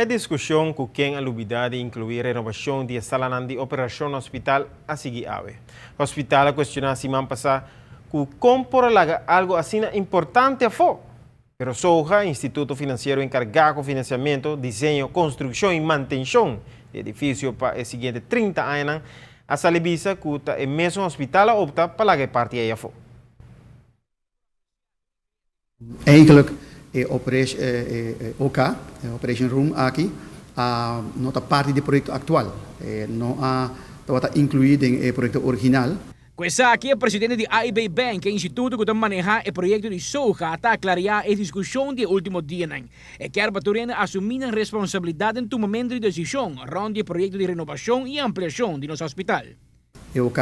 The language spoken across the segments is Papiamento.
E diskushon ku ken a lubidá di inkluí renobashon di e salanan di operashon na hospital a sigui awe. Hospital a kuestioná siman pasá ku kon por a laga algu asina importante afó. Pero SOHA, instituto finansiero enkargá ku finansiamentu, diseño, konstrukshon i mantenshon di edifisio pa e siguiente 30 añanan, a sali bisa ku ta e mesun hospital a opta pa laga e parti ei afó. Eigenlijk e e OK, e operation room aki, a no ta parti di e proyecto actual. E no a tabata inclui den e proyecto original. Ku esaki e presidente di AIB Bank, e instituto ku ta manehá e proyekto di SOHA, ta aklariá e diskushon di e último dianan. E kier pa tur hende asumí nan responsabilidat den tumamentu di desishon rònt di e proyekto di renobashon i ampliashon di nos hospital. E OK,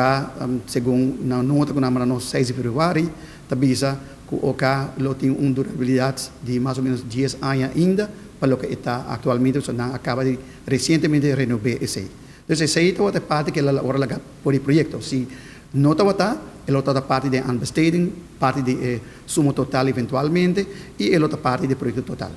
segun nan nota ku nan manda nos 6 di febrüari, ta bisa ku OK lo tin un durabilidat di mas o ménos 10 aña ainda pa loke e ta aktualmente, pasobra nan a kaba di resientemente renob'é esei. Dus esei tabata e parti ku el a ora laga por e proyekto. Si no tabata, e lo tabata parti den aanbesteding, parti di e suma total eventualmente, i e lo ta parti di e proyekto total.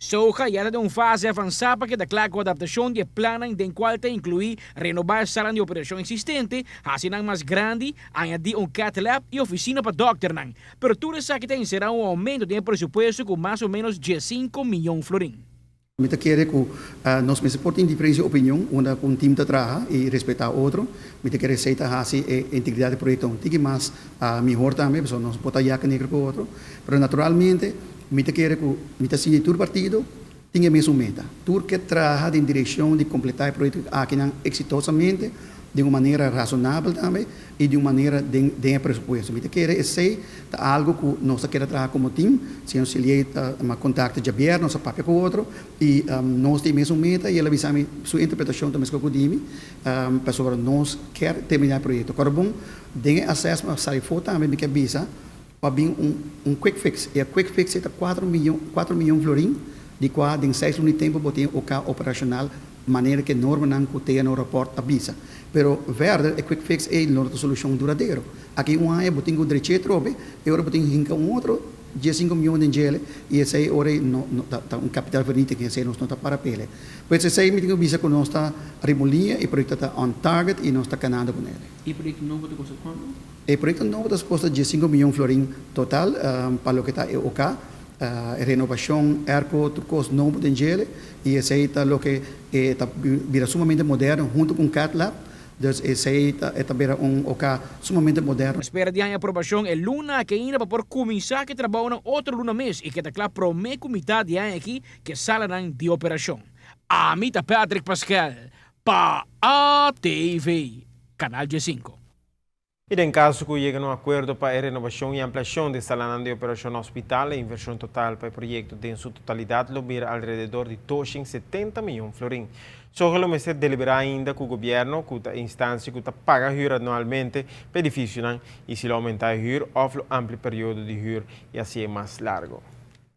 SOHA ya ta den un fase avansá pa keda kla ku adaptashon di e plannan den kual ta inkluí renobá e salan di operashon eksistente, hasi nan mas grandi, añadí un cath lab i ofisina pa dòkternan. Pero tur esaki ta enserá un oumento den e presupuesto ku mas o ménos 15 mion florin. Mi ta kere ku nos mester por tin diferensia di opinion unda ku un tim ta traha i respetá otro. Mi ta kere esei ta hasi e integridat di proyekto un tiki mas mihor tambe pasobra nos por ta yaka negro ku otro. Pero naturalmente mi ta kere ku mi ta sinti tur partido tin e mesun meta. Tur ke traha den direkshon di kompletá e proyekto akinan eksitosamente den un manera rasonabel tambe i di un manera den den e presupuesto. Mi ta kere esei ta algu ku nos ta keda traha komo tim. Señor Silié ta tuma kontakto djabièrnè, nos a papia ku otro i nos tin e mesun meta i el a bisa mi su interpretashon ta meskos ku di mi pasobra nos kier terminá e proyekto. Kòrda bon, den e assessment a sali for tambe mi ke bisa pa bin un un quick fix i e quick fix ei ta kuater miyon 4 miyon florin di kua den 6 luna di tempu bo tin OK operashonal manera ku e normanan ku TNO rapport a bisa. Pero verder e quick fix ei no ta solushon duradero. Aki un aña bo tin ku drech'é trobe i ora bo tin hinka un otro 15 miyon den djele i esei ora ei no no ta ta un kapitaalvernietiging esei nos no ta para pele. Pues esei mi tin ku bisa ku nos ta riba un liña e proyekto ta on target i nos ta kanando ku nele. E proyekto nobo ta kosta kuantu? E proyekto nobo ta kosta 15 miyon florin total pa loke ta e OK, e renovashon, airco, tur kos nobo den djele i esei ta loke e ta bira sumamente moderno huntu ku un cath lab. Dus esei ta e ta bira un OK sumamente moderno. Spera di haña aprobashon e luna aki ainda pa por kuminsá ku e trabounan otro luna mes i keda kla promé ku mitat di aña aki ku e salanan di operashon. Ami ta Patrick Paskel pa ATV, Kanal 15. I den kaso ku yega na un akuerdo pa e renobashon i ampliashon di salanan di operashon na hospital, e invershon total pa e proyekto den su totalidat lo bira alrededor di 270 mion florin. SOHA lo mester deliberá ainda ku gobièrnu, ku ta e instansia ku ta paga hür anualmente pa edifisionan, i si lo oumentá e hür òf lo amplia periodo di hür i hasié mas largu.